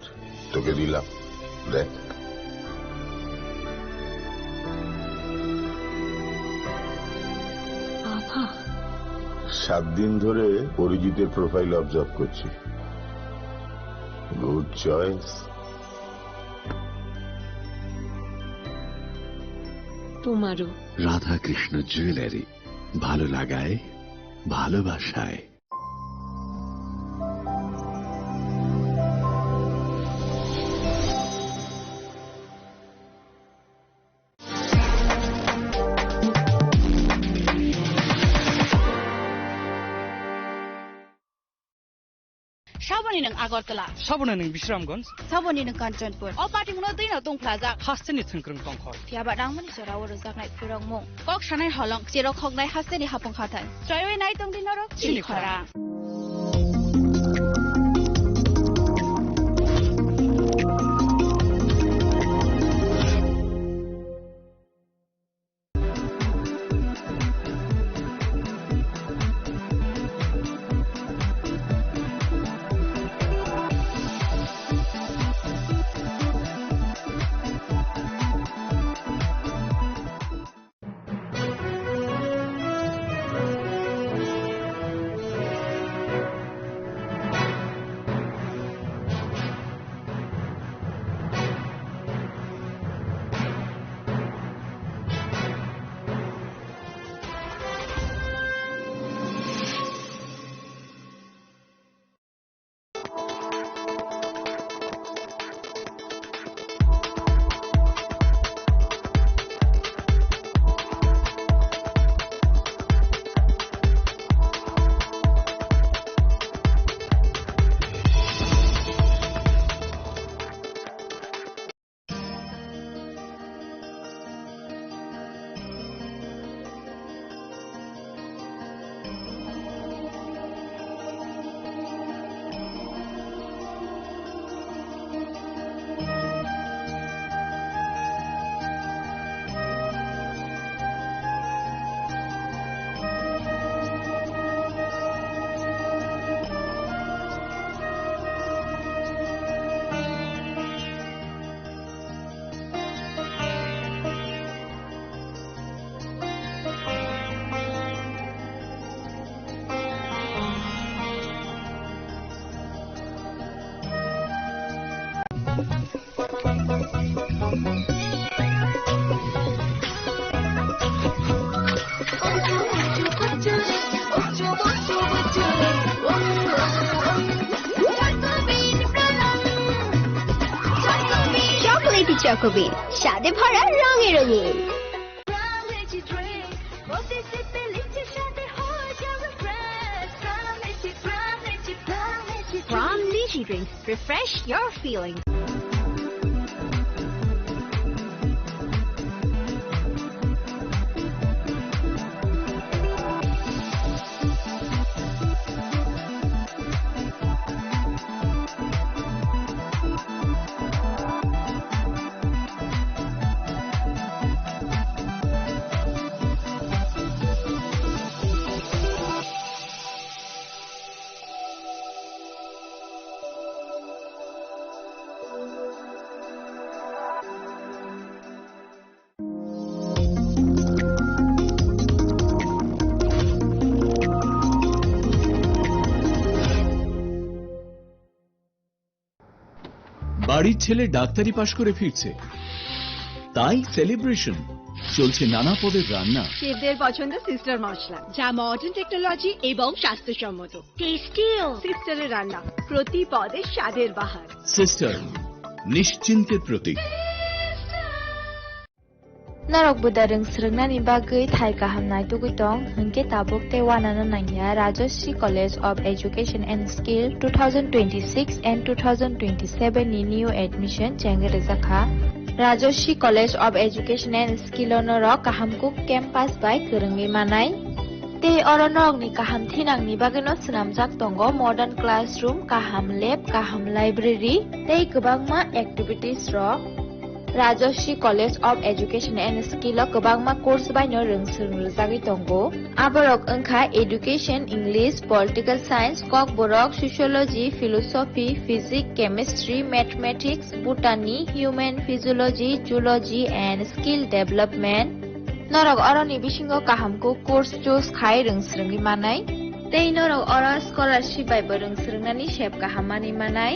তোকে দিলাম, দেখ। বাবা। সাত দিন ধরে অরিজিতের প্রোফাইল অবজার্ভ করছি। Good choice. তোমারও। রাধাকৃষ্ণ জুয়েলারি, ভালো লাগায়, ভালোবাসায়। Saboni nwng Agartala. Saboni nwng Bisramganj. Saboni nwng Kanchanpur. O party mungno twi no tungphlajak. Hasteni thwngkwrwng tongkhor. Phiya ba nangmani jora o rwjaknai phwrwngmung. Kok sanai holong, cherok hoknai hasteni hapung hathai. Chaiwi nai tongdi norok chini khorang. Chocolatey Choco Bean, স্বাদে ভরা, রঙে রঙিন। Drinks, refresh your feelings. বাড়ির ছেলে ডাক্তারি পাশ করে ফিরছে, তাই সেলিব্রেশন। চলছে নানা পদের রান্না। শেফদের পছন্দ সিস্টার মশলা, যা মডার্ন টেকনোলজি এবং স্বাস্থ্যসম্মত। টেস্টিও। সিস্টারের রান্না, প্রতি পদে স্বাদের বাহার। সিস্টার, নিশ্চিন্তের প্রতীক। Norok buda rwng swrwngnani bagwi thai kaham naitugwi tong, hwnkhe tabuk tei uanano nangya Rajashree College of Education and Skill two thousand twenty-six and two thousand twenty-seven ni new admission chengwi rwjakha. Rajashree College of Education and Skill o norok kaham kuk campus bai kwrwngwi manai. Tei oro norokni kaham thinangni bagwino swnamjak tongo modern classroom, kaham lab, kaham library tei kwbangma activities rok. Rajashree College of Education and Skill o kwbangma course baino rwng swrwng rwjagwi tongo. Aborok wngkha Education, English, Political Science, Kokborok, Sociology, Philosophy, Physics, Chemistry, Mathematics, Botany, Human Physiology, Zoology and Skill Development. Norok oroni bisingo kaham kuk course choose khai rwng swrwngwi manai. Tei norok oro scholarship bai bo rwng swrwngnani sep kaham manwi manai.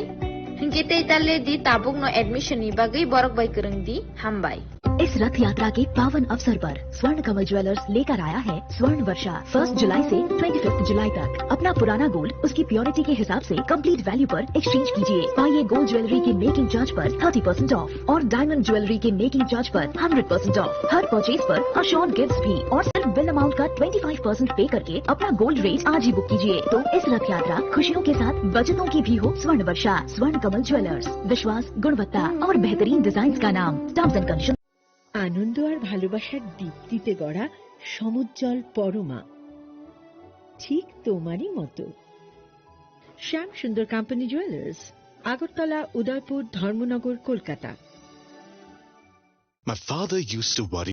Hinkhe tei ta le di, tabukno admission ni bagwi borok bai kwrwng di. Hambai. इस रथ यात्रा के पावन अवसर पर स्वर्ण कमल ज्वेलर्स लेकर आया है स्वर्ण वर्षा। फर्स्ट जुलाई से ट्वेंटी फिफ्थ जुलाई तक अपना पुराना गोल्ड उसकी प्योरिटी के हिसाब से कंप्लीट वैल्यू पर एक्सचेंज कीजिए। पाइए गोल्ड ज्वेलरी की मेकिंग चार्ज पर थर्टी परसेंट ऑफ और डायमंड ज्वेलरी के मेकिंग चार्ज पर हंड्रेड परसेंट ऑफ। हर परचेज पर अश्योर्ड गिफ्ट्स भी और सिर्फ बिल अमाउंट का ट्वेंटी फ़ाइव परसेंट पे करके अपना गोल्ड रेट आज ही बुक कीजिए। तो इस रथ यात्रा खुशियों के साथ बचतों की भी हो। स्वर्ण वर्षा, स्वर्ण कमल ज्वेलर्स, विश्वास, गुणवत्ता और बेहतरीन डिजाइन का नाम। Terms and condition. আনন্দ আর ভালোবাসার দীপ্তিতে গড়া সমুজ্জ্বল পরমা, ঠিক তোমারই মতো। শ্যাম সুন্দর কোম্পানি জুয়েলার্স, আগরতলা, উদয়পুর, ধর্মনগর, Kolkata. My father used to worry